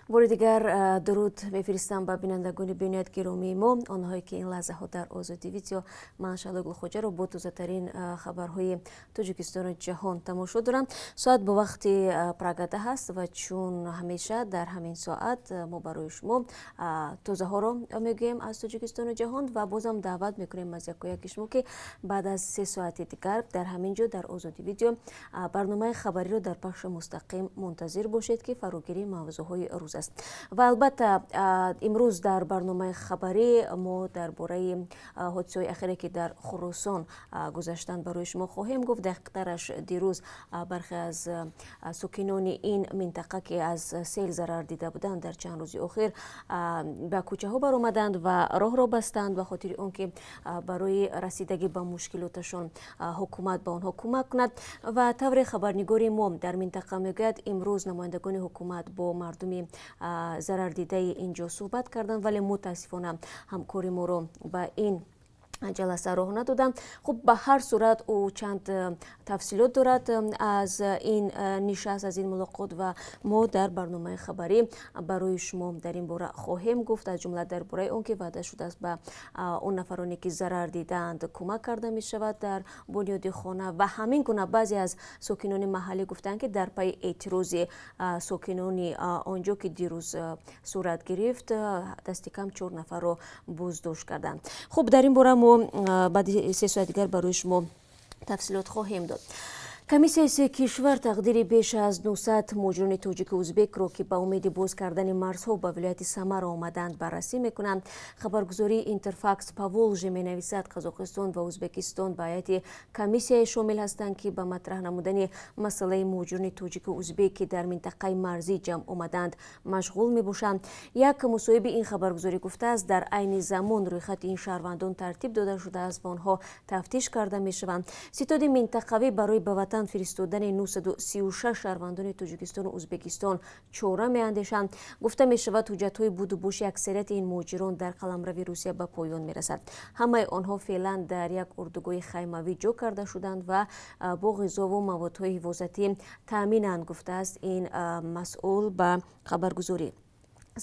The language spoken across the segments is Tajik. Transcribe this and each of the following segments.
Бори дигар дуруд мефиристам ба бинандагони бениҳоят гиромии мо, онҳое ки ин лаҳзаҳо дар Озодӣ Видео ман, Шаҳло Гулхоҷаро, бо тозатарин хабарҳои Тоҷикистону ҷаҳон тамошо доранд. Соат бо вақти Прага 10 аст ва чун ҳамеша дар ҳамин соат мо барои шумо тозаҳоро мегӯем аз Тоҷикистону ҷаҳон ва бозам даъват мекунем аз якояки шумо, ки баъд аз 3 соати дигар дар ҳамин ҷо, дар Озодӣ Видео, барномаи хабариро дар пахши мустақим мунтазир бошед, ки фарогири мавзӯъҳои рӯз аст. Ва албатта, имрӯз дар барномаи хабарӣ мо дар бораи ҳодисаҳои ахире, ки дар Хуросон гузаштанд, барои шумо хоҳем гуфт. Дақиқтараш, дирӯз бархе аз сокинони ин минтақа, ки аз сел зарар дида буданд, дар чанд рӯзи охир ба кӯчаҳо баромаданд ва роҳро бастанд, ба хотири он ки барои расидагӣ ба мушкилоташон ҳукумат ба онҳо кӯмак кунад. Ва тавре хабарнигори мо дар минтақа мегӯяд, имрӯз намояндагони ҳукумат бо мардуми зарардидаи ин ҷо суҳбат карданд, вале мутаассифона ҳамкори моро ба ин ҷаласа роҳ надоданд. Хуб, ба ҳар сурат, ӯ чанд тафсилот дорад аз ин нишаст, аз ин мулоқот ва мо дар барномаи хабарӣ барои шумо дар ин бора хоҳем гуфт, аз ҷумла дар бораи он ки ваъда шудааст, ба он нафароне ки зарар дидаанд, кӯмак карда мешавад дар бунёди хона. Ва ҳамин гуна баъзе аз сокинони маҳаллӣ гуфтанд, ки дар пайи эътирози сокинони он ҷо, ки дирӯз сурат гирифт, дасти кам чор нафарро боздошт карданд. Хуб, дар ин бора мо баъди 3 соат дигар барои шумо тафсилот хоҳем дод. Комиссияи се кишвар тақдири беш аз 900 муҳоҷирони тоҷику узбекро, ки ба умеди боз кардани марзҳо ба вилояти Самара омаданд, баррасӣ мекунанд. Хабаргузории Интерфакс Поволжье менависад, Қазоқистон ва Ӯзбекистон ба ҳайати комиссияе шомил ҳастанд, ки ба матраҳ намудани масъалаи муҳоҷирони тоҷику узбек, ки дар минтақаи марзӣ ҷамъ омаданд, машғул мебошанд. Як мусоҳиби ин хабаргузорӣ гуфтааст, дар айни замон рӯйхати ин шаҳрвандон тартиб дода шудааст ва онҳо тафтиш карда мешаванд. Ситоди минтақавӣ барои ба ватан фиристодани 936 шаҳрвандони Тоҷикистону Ӯзбекистон чора меандешанд. Гуфта мешавад, ҳуҷҷатҳои будубоши аксарияти ин муҳоҷирон дар қаламрави Русия ба поён мерасад. Ҳамаи онҳо феълан дар як урдугоҳи хаймавӣ ҷо карда шуданд ва бо ғизову маводҳои ҳифозатӣ таъминанд, гуфтааст ин масъул ба хабаргузорӣ.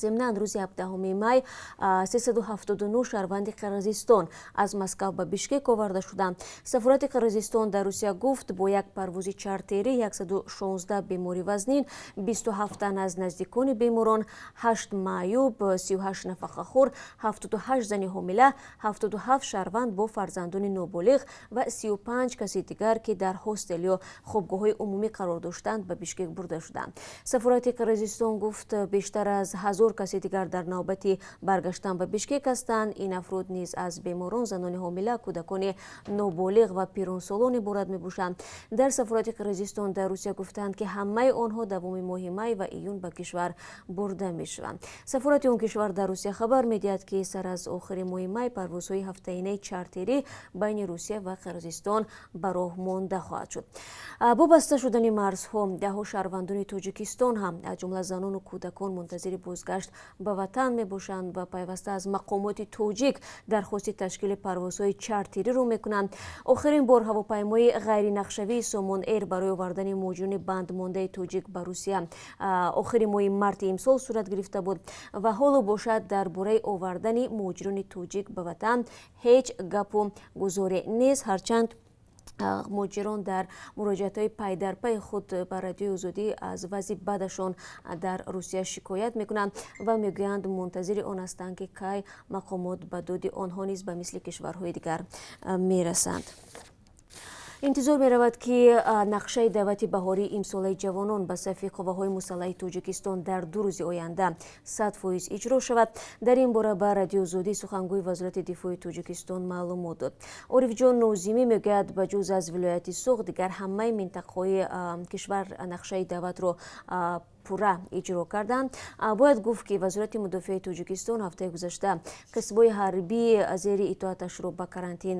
Зимнан, рӯзи 17 май 379 шаҳрванди Қирғизистон аз Москав ба Бишкек оварда шуданд. Сафорати Қирғизистон дар Русия гуфт, бо як парвози чартерӣ 116 бемори вазнин, 27 тан аз наздикони беморон, 8 маъюб, 38 нафақахӯр, 78 зани ҳомила, 77 шаҳрванд бо фарзандони ноболиғ ва 35 каси дигар, ки дар ҳостел ё хобгоҳҳои умумӣ қарор доштанд, ба Бишкек бурда шуданд. Сафорати Қирғизистон гуфт, бештар аз 1000 каси дигар дар навбати баргаштан ба Бишкек ҳастанд. Ин афрод низ аз беморон, занони ҳомила, кӯдакони ноболиғ ва пиронсолон иборат мебошанд. Дар сафорати Қирғизистон дар Русия гуфтанд, ки ҳамаи онҳо давоми моҳи май ва июн ба кишвар бурда мешаванд. Сафорати он кишвар дар Русия хабар медиҳад, ки сар аз охири моҳи май парвозҳои ҳафтаинаи чартерӣ байни Русия ва Қирғизистон ба роҳ монда хоҳад шуд. Бо баста шудани марзҳо даҳҳо шаҳрвандони Тоҷикистон ҳам, аз ҷумла занону кӯдакон, мунтазири бозгашт ба ватан мебошанд ва пайваста аз мақомоти тоҷик дархости ташкили парвозҳои чартериро мекунанд. Охирин бор ҳавопаймои ғайринақшавии Сомон Эйр барои овардани муҳоҷирони бандмондаи тоҷик ба Русия охири моҳи марти имсол сурат гирифта буд ва ҳоло бошад, дар бораи овардани муҳоҷирони тоҷик ба ватан ҳеҷ гапу гузоре нест, ҳарчанд муҳоҷирон дар муроҷиатҳои пайдарпайи худ ба Радиои Озодӣ аз вазъи бадашон дар Русия шикоят мекунанд ва мегӯянд, мунтазири он ҳастанд, ки кай мақомот ба доди онҳо низ ба мисли кишварҳои дигар мерасанд. Интизор меравад, ки нақшаи даъвати баҳории имсолаи ҷавонон ба сафи қувваҳои мусаллаҳи Тоҷикистон дар 2 рӯзи оянда 100% иҷро шавад. Дар ин бора ба Радиои Озодӣ сухангӯи Вазорати дифои Тоҷикистон маълумот дод. Орифҷон Нозимӣ мегӯяд, ба ҷуз аз вилояти Суғд, дигар ҳамаи минтақаҳои кишвар нақшаи даъватро пурра иҷро карданд. Бояд гуфт, ки Вазорати мудофиаи Тоҷикистон ҳафтаи гузашта қисмҳои ҳарбии зери итоаташро ба карантин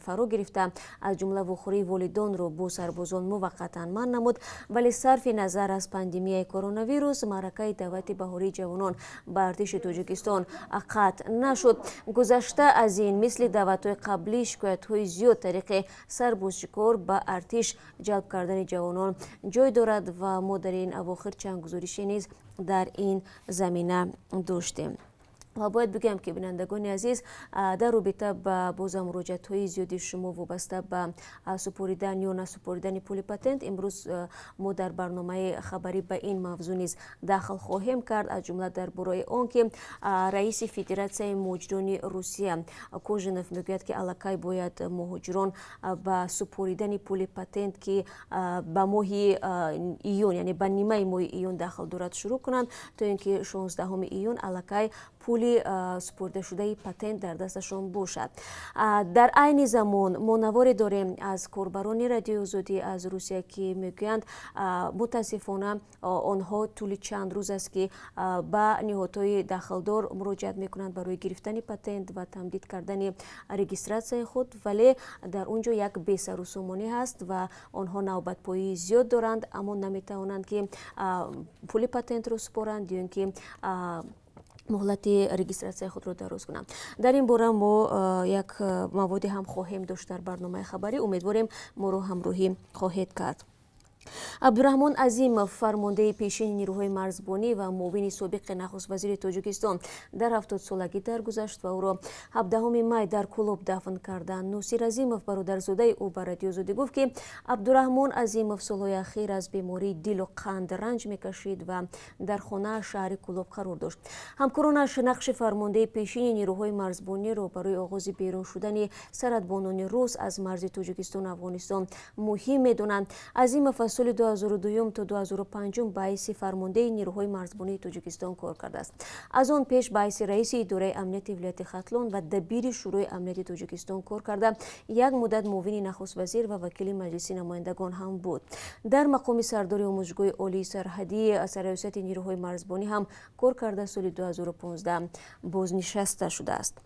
фаро гирифта, аз ҷумла вохӯрии волидонро бо сарбозон муваққатан манъ намуд. Вале сарфи назар аз пандемияи коронавирус, маъракаи даъвати баҳории ҷавонон ба артиши Тоҷикистон қатъ нашуд. Гузашта аз ин, мисли даъватҳои қаблӣ, шикоятҳои зиёд тариқи сарбозшикор ба артиш ҷалб кардани ҷавонон ҷой дорад ва мо дар ин авохир чанд Гузорише низ дар ин замина доштем. Ва бояд бигӯям, ки, бинандагони азиз, дар робита ба бозам муроҷиатҳои зиёди шумо вобаста ба супоридан ё насупоридани пули патент, имрӯз мо дар барномаи хабарӣ ба ин мавзӯъ низ дахл хоҳем кард. Аз ҷумла дар бораи он ки раиси Федератсияи муҳоҷирони Русия Кожинов мегӯяд, ки аллакай бояд муҳоҷирон ба супоридани пули патент, ки ба моҳи июн, яъне ба нимаи моҳи июн дахл дорад, шурӯъ кунанд, то ин ки 16 июн аллакай пули супоридашудаи патент дар дасташон бошад. Дар айни замон мо наворе дорем аз корбарони Радиои Озодӣ аз Русия, ки мегӯянд, мутаассифона, онҳо тӯли чанд рӯз аст, ки ба ниҳодҳои дахлдор муроҷиат мекунанд барои гирифтани патент ва тамдид кардани регистратсияи худ, вале дар он ҷо як бесарусомонӣ ҳаст ва онҳо навбатпоии зиёд доранд, аммо наметавонанд, ки пули патентро супоранд ё ин ки муҳлати регистратсияи худро дароз кунанд. Дар ин бора мо як маводе ҳам хоҳем дошт дар барномаи хабарӣ. Умедворем, моро ҳамроҳӣ хоҳед кард. Абдураҳмон Азимов, фармондеҳи пешини нирӯҳои марзбонӣ ва муовини собиқи нахуствазири Тоҷикистон, дар 70-солагӣ даргузашт ва ӯро 17 май дар Кӯлоб дафн карданд. Носир Азимов, бародарзодаи ӯ, ба Радиои Озодӣ гуфт, ки Абдураҳмон Азимов солҳои ахир аз бемории дилу қанд ранҷ мекашид ва дар хонааш шаҳри Кӯлоб қарор дошт. Ҳамкоронаш нақши фармондеҳи пешини нирӯҳои марзбониро барои оғози берун шудани сарҳадбонони рус аз марзи Тоҷикистону Афғонистон муҳим медонанд. Азимов аз соли 2002 то 2005 ба ҳайси фармондеҳи нирӯҳои марзбонии Тоҷикистон кор кардааст. Аз он пеш ба ҳайси раиси идораи амнияти вилояти Хатлон ва дабири Шӯрои амнияти Тоҷикистон кор карда, як муддат муовини нахуствазир ва вакили Маҷлиси намояндагон ҳам буд. Дар мақоми сардори Омӯзишгоҳи олии сарҳадӣ сарраёсати нирӯҳои марзбонӣ ҳам кор карда, соли 2015 бознишаста шудааст.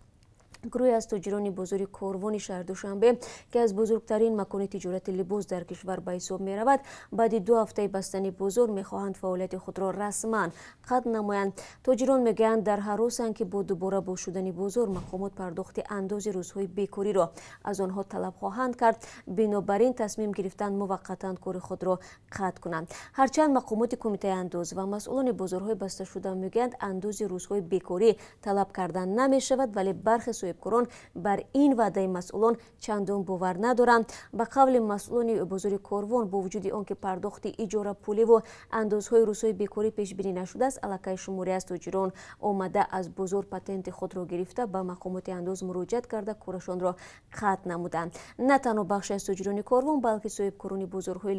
Гурӯҳе аз тоҷирони бозори Корвони шаҳри Душанбе, ки аз бузургтарин макони тиҷорати либос дар кишвар ба ҳисоб меравад, баъди 2 ҳафтаи бастани бозор мехоҳанд фаъолияти худро расман қатъ намоянд. Тоҷирон мегӯянд, дар ҳаросанд, ки бо дубора боз шудани бозор мақомот пардохти андози рӯзҳои бекориро аз онҳо талаб хоҳанд кард. Бинобар ин тасмим гирифтанд муваққатан кори худро қатъ кунанд. Ҳарчанд мақомоти Кумитаи андоз ва масъулони бозорҳои басташуда мегӯянд, андози рӯзҳои бекорӣ талаб карда намешавад, вале бархе соҳибкорон бар ин ваъдаи масъулон чандон бовар надоранд. Ба қавли масъулони бозори Корвон, бо вуҷуди он ки пардохти иҷорапуливу андозҳои рӯзҳои бекорӣ пешбинӣ нашудааст, аллакай шуморе аз тоҷирон омада, аз бозор патенти худро гирифта, ба мақомоти андоз муроҷиат карда, корашонро қатъ намуданд. На танҳо бахше аз тоҷирони Корвон, балки соҳибкорони бозорҳои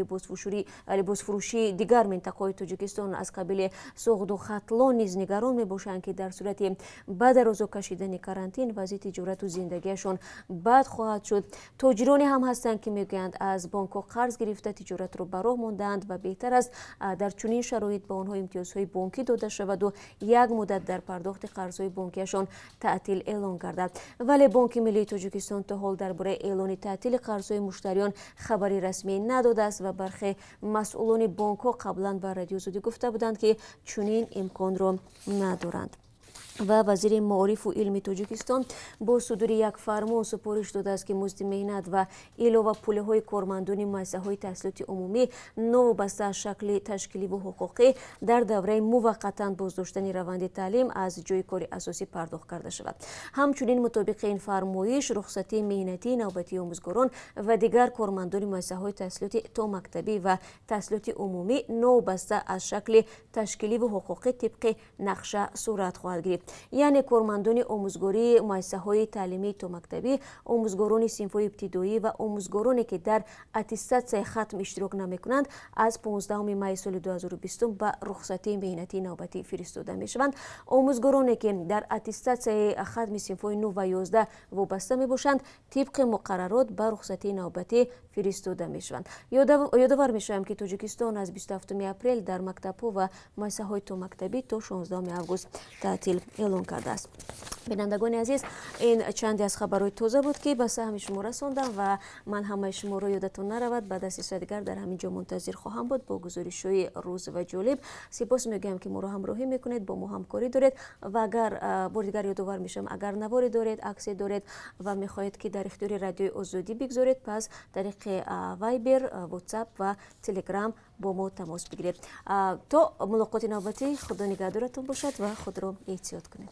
либосфурӯшии дигар минтақаҳои Тоҷикистон аз қабили Суғду Хатлон низ нигарон мебошанд, ки дар сурати ба дарозо кашидани карантин вазъи тиҷорату зиндагиашон бад хоҳад шуд. Тоҷироне ҳам ҳастанд, ки мегӯянд, аз бонкҳо қарз гирифта, тиҷоратро ба роҳ мондаанд ва беҳтар аст дар чунин шароит ба онҳо имтиёзҳои бонкӣ дода шаваду як муддат дар пардохти қарзҳои бонкиашон таътил эълон гардад. Вале Бонки миллии Тоҷикистон то ҳол дар бораи эълони таътили қарзҳои муштариён хабари расмӣ надодааст ва бархе масъулони бонкҳо қаблан ба Радиои Озодӣ гуфта буданд, ки чунин имконро надоранд. Ва вазири маорифу илми Тоҷикистон бо судури як фармон супориш додааст, ки музди меҳнат ва илова пулиҳои кормандони муассисаҳои таҳсилоти умумӣ новобаста аз шакли ташкиливу ҳуқуқӣ дар давраи муваққатан боздоштани раванди таълим аз ҷойи кори асосӣ пардохт карда шавад. Ҳамчунин, мутобиқи ин фармоиш, рухсатии меҳнатии навбатии омӯзгорон ва дигар кормандони муассисаҳои таҳсилоти томактабӣ ва таҳсилоти умумӣ новобаста аз шакли ташкиливу ҳуқуқӣ тибқи нақша сурат хоҳад гирифт. Яъне кормандони омӯзгории муассисаҳои таълимии томактабӣ, омӯзгорони синфҳои ибтидоӣ ва омӯзгороне, ки дар аттестатсияи хатм иштирок намекунанд, аз 15 майи соли 2020 ба рухсатии меҳнатии навбатӣ фиристода мешаванд. Омӯзгороне, ки дар аттестатсияи хатми синфҳои 9 ва 11 вобаста мебошанд, тибқи муқаррарот ба рухсатии навбатӣ фиристода мешаванд. Ёдовар мешавам, ки Тоҷикистон аз 27 апрел дар мактабҳо ва муассисаҳои томактабӣ то 16 август таътил эълон кардааст. Бинандагони азиз, ин чанде аз хабарҳои тоза буд, ки ба саҳми шумо расондам, ва ман ҳамаи шуморо, ёдатон наравад, баъд аз 3 соат дигар дар ҳамин ҷо мунтазир хоҳам буд бо гузоришҳои рӯз ва ҷолиб. Сипос мегӯям, ки моро ҳамроҳӣ мекунед, бо мо ҳамкорӣ доред. Ва агар, бори дигар ёдовар мешавам, агар наворе доред, аксе доред ва мехоҳед, ки дар ихтиёри Радиои Озодӣ бигзоред, пас тариқи Тариқи Вайбер, Ватсап ва Телеграм бо мо тамос бигиред. То мулоқоти навбатӣ, Худо нигаҳдоратон бошад ва худро эҳтиёт кунед.